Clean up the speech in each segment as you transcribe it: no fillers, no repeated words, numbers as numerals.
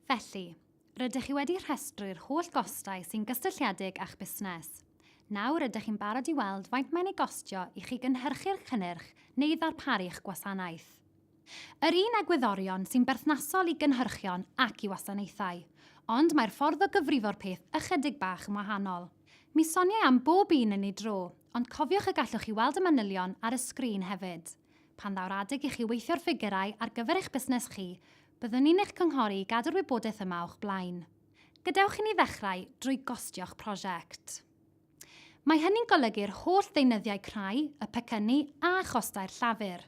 Felly, rydych chi wedi rhestru'r holl gostau sy'n gysylltiedig â'ch busnes. Nawr rydych chi'n barod i weld faint mae'n ei gostio i chi gynhyrchu'r cynnyrch neu ddarparu'ch gwasanaeth. Yr un egwyddorion sy'n berthnasol i gynhyrchion ac i wasanaethau, ond mae'r ffordd o gyfrifo'r peth ychydig bach yn wahanol. Mi soniai am bob un yn ei dro, ond cofiwch y gallwch chi weld y manylion ar y sgrin hefyd. Pan ddaw'r adeg i chi weithio'r ffigurau ar gyfer eich busnes chi, byddwn ni'n eich cynghori i gadw'r wybodaeth yma o'ch blaen. Gadewch i ni ddechrau drwy gostio'ch prosiect. Mae hynny'n golygu'r holl ddeunyddiau crai, y pecynnu a chostau'r llafur.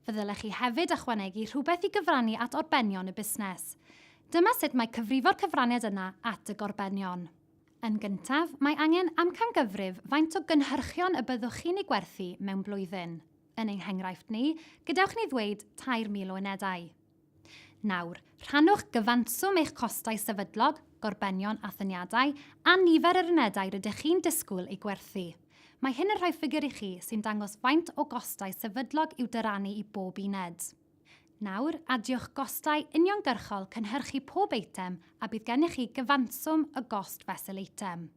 Fe ddylech chi hefyd ychwanegu rhywbeth i gyfrannu at orbenion y busnes. Dyma sut mae cyfrifo'r cyfraniad yna at y gorbenion. Yn gyntaf, mae angen amcangyfrif faint o gynhyrchion y byddwch chi'n eu gwerthu mewn blwyddyn. Yn ein henghraifft ni, gadewch i ni ddweud 3,000 o unedau. Nawr, rhannwch gyfanswm eich costau sefydlog, gorbenion a thyniadau, a nifer yr unedau rydych chi'n disgwyl eu gwerthu. Mae hyn yn rhoi ffigur i chi sy'n dangos faint o gostau sefydlog i'w dyrannu i bob uned. Nawr, adiwch gostau uniongyrchol cynhyrchu pob eitem a bydd gennych chi gyfanswm y gost fesul eitem.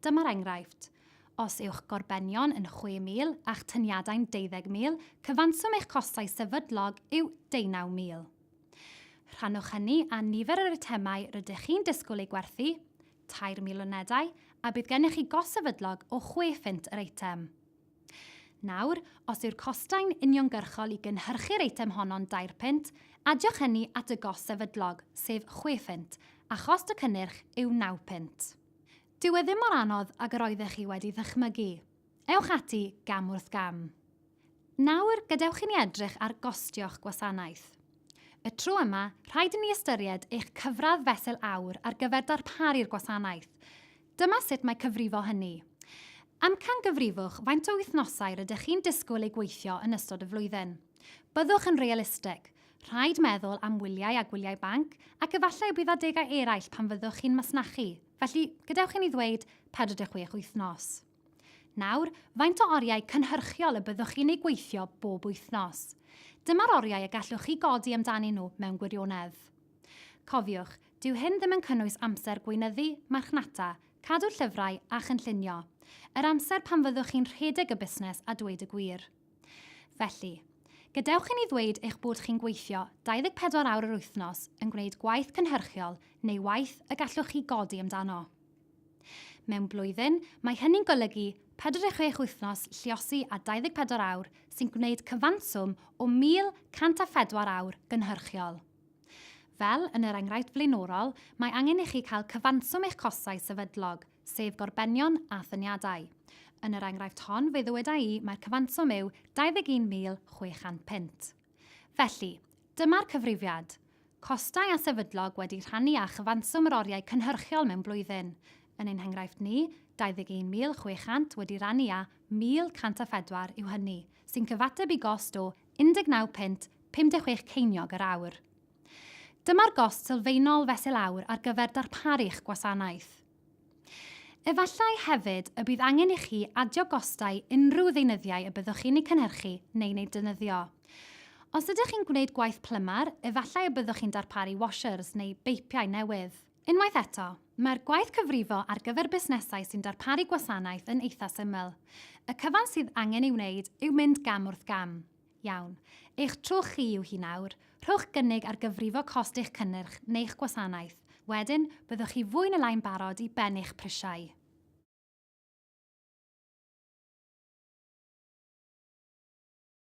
Dyma'r enghraifft. Os yw'ch gorbenion yn 6,000 a'ch tyniadau'n 12,000, cyfanswm eich costau sefydlog yw 19,000. Rhannwch hynny â nifer yr eitemau rydych chi'n disgwyl eu gwerthu, 3,000 unedau, a bydd gennych chi gost sefydlog o 6 phunt yr eitem. Nawr, os yw'r costau'n uniongyrchol i gynhyrchu'r eitem honno'n dair punt, adiwch hynny at y gost sefydlog, sef 6 phunt, a chost y cynnyrch yw 9 punt. Dyw e ddim mor anodd ag yr oeddech chi wedi ddychmygu. Ewch ati gam wrth gam. Nawr, gadewch i ni edrych ar gostio'ch gwasanaeth. Y tro yma, rhaid i ni ystyried eich cyfradd fesul awr ar gyfer darparu'r gwasanaeth. Dyma sut mae cyfrifo hynny. Amcangyfrifwch faint o wythnosau rydych chi'n disgwyl eu gweithio yn ystod y flwyddyn. Byddwch yn realistig. Rhaid meddwl am wyliau a gwyliau banc, ac efallai y bydd adegau eraill pan fyddwch chi'n masnachu, felly gadewch i ni ddweud 46 wythnos. Nawr, faint o oriau cynhyrchiol y byddwch chi'n eu gweithio bob wythnos? Dyma'r oriau y gallwch chi godi amdanyn nhw mewn gwirionedd. Cofiwch, dyw hyn ddim yn cynnwys amser gweinyddu, marchnata, cadw llyfrau a chynllunio, yr amser pan fyddwch chi'n rhedeg y busnes a dweud y gwir. Felly, gadewch i ni ddweud eich bod chi'n gweithio 24 awr yr wythnos yn gwneud gwaith cynhyrchiol neu waith y gallwch chi godi amdano. Mewn blwyddyn, mae hynny'n golygu 46 wythnos lluosi â 24 awr sy'n gwneud cyfanswm o 1,104 awr gynhyrchiol. Fel yn yr enghraifft flaenorol, mae angen i chi cael cyfanswm eich costau sefydlog, sef gorbenion a thyniadau. Yn yr enghraifft hon, fe ddyweda i mai'r cyfanswm yw 21,600 punt. Felly, dyma'r cyfrifiad. Costau a sefydlog wedi rhannu â chyfanswm yr oriau cynhyrchiol mewn blwyddyn. Yn ein henghraifft ni, 21,600 wedi rannu â 1,104 yw hynny, sy'n cyfateb i gost o 19 punt 56 ceiniog yr awr. Dyma'r gost sylfaenol fesul awr ar gyfer darparu'ch gwasanaeth. Efallai hefyd y bydd angen i chi adio gostau unrhyw ddeunyddiau y byddwch chi'n eu cynhyrchu neu'n eu defnyddio. Os ydych chi'n gwneud gwaith plymar, efallai y byddwch chi'n darparu washers neu beipiau newydd. Unwaith eto, mae'r gwaith cyfrifo ar gyfer busnesau sy'n darparu gwasanaeth yn eitha syml. Y cyfan sydd angen ei wneud yw mynd gam wrth gam. Iawn. Eich tro chi yw hi nawr. Rhowch gynnig ar gyfrifo cost eich cynnyrch neu'ch gwasanaeth. Wedyn, byddwch chi fwy na lai'n barod i bennu'ch prisiau.